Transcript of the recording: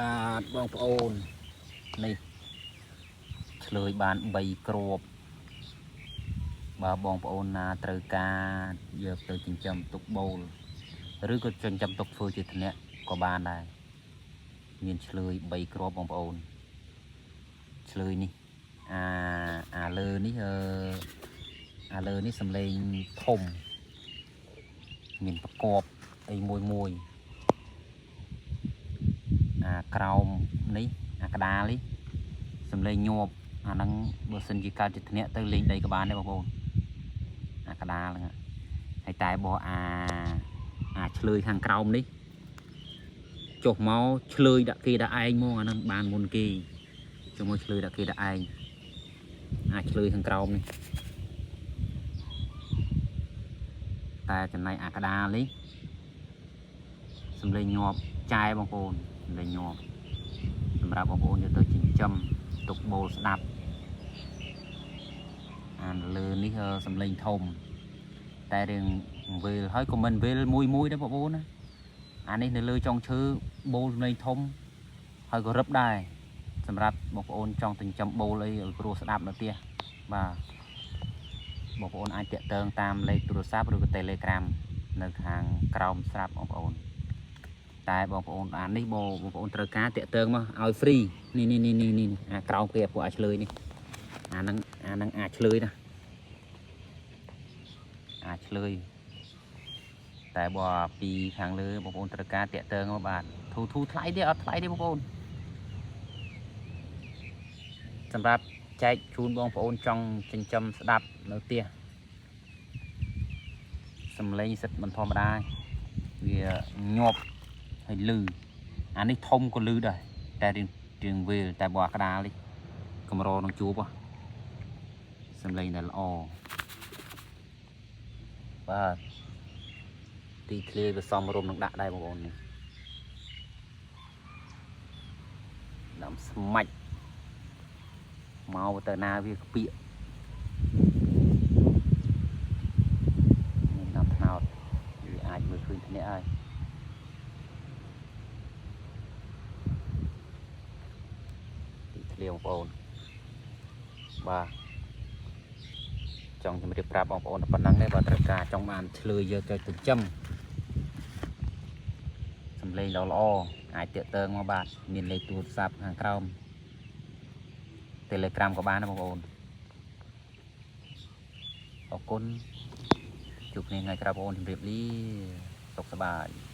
បាទបងប្អូននេះឆ្លើយបាន3គ្រាប់បើបងប្អូនណាត្រូវការយកទៅចិញ្ចឹមទុកបូលឬក៏ចិញ្ចឹមទុកធ្វើជាធ្នាក់ក៏បានដែរមានឆ្លើយ3គ្រាប់បងប្អូនឆ្លើយនេះអាអាលើនេះអឺអាលើនេះសំឡេងធំមានប្រកបអីមួយមួយ អាក្រោមនេះអាកដាលនេះសំលេងញាប់អាហ្នឹងបើសិនជាកើតជាធ្នាក់ទៅលេងដីក៏បានដែរបងប្អូនអាកដាលហ្នឹងហើយតែបោះអាអាឆ្លើយខាងក្រោមនេះចុះមកឆ្លើយដាក់គេដាក់ឯងមកអាហ្នឹងបានមុនគេចុះមកឆ្លើយដាក់គេដាក់ឯងអាឆ្លើយខាងក្រោមនេះតែចំណែកអាកដាលនេះសំលេងញាប់ចែបងប្អូនសំលេងញាប់ សម្រាប់បងប្អូនយកទៅចិញ្ចឹមទុកបូលស្ដាប់អានលើនេះអឺសំឡេងធំតែរឿងវេលហើយក៏មិនវេលមួយមួយដែរបងប្អូនណាអានេះនៅលើចុងឈើបូលសំឡេងធំហើយក៏រឹបដែរសម្រាប់បងប្អូនចង់ចិញ្ចឹមបូលអីឲ្យព្រោះស្ដាប់នៅផ្ទះបាទបងប្អូនអាចតាក់ទងតាមលេខទូរស័ព្ទឬក៏ Telegram នៅខាងក្រោមស្រាប់បងប្អូន តែបងប្អូនអានេះបងបងប្អូនត្រូវការតាក់ទងមកឲ្យ free នេះនេះនេះនេះនេះអាក្រោមគេពួកអាឆ្លើយនេះអាហ្នឹងអាហ្នឹងអាចឆ្លើយណាអាចឆ្លើយតែបើពីខាងលើបងប្អូនត្រូវការតាក់ទងមកបាទធូធូថ្លៃទេអត់ថ្លៃទេបងប្អូនសម្រាប់ចែកជូនបងប្អូនចង់ចិញ្ចឹមស្ដាប់នៅផ្ទះសំឡេងសិតមិនធម្មតាវាញាប់ ហើយលឺអានេះធំក៏លឺដែរតែរៀងរៀងវេលតែបើអាក្តារនេះកម្រនឹងជួបហ៎សំឡេងដែលល្អបាទទីធ្លាយវាសមរម្យនឹងដាក់ដែរបងប្អូននេះដាំស្មាច់មកទៅណាវាក្ពាកនេះដាំថ្នោតវាអាចមើលឃើញធ្នាក់ហើយ ទីធ្លាបងប្អូនបាទចង់ជម្រាបប្រាប់បងប្អូនតែប៉ុណ្្នឹងទេបើត្រូវការចង់បានឆ្លើយយកទៅចិញ្ចឹមសំឡេងល្អល្អអាចតាក់ទងមកបាទមានលេខទូរស័ព្ទខាងក្រោម Telegram ក៏បានដែរបងប្អូនអរគុណជួបគ្នាថ្ងៃក្រោយបងប្អូនជម្រាបលាសុខសប្បាយ។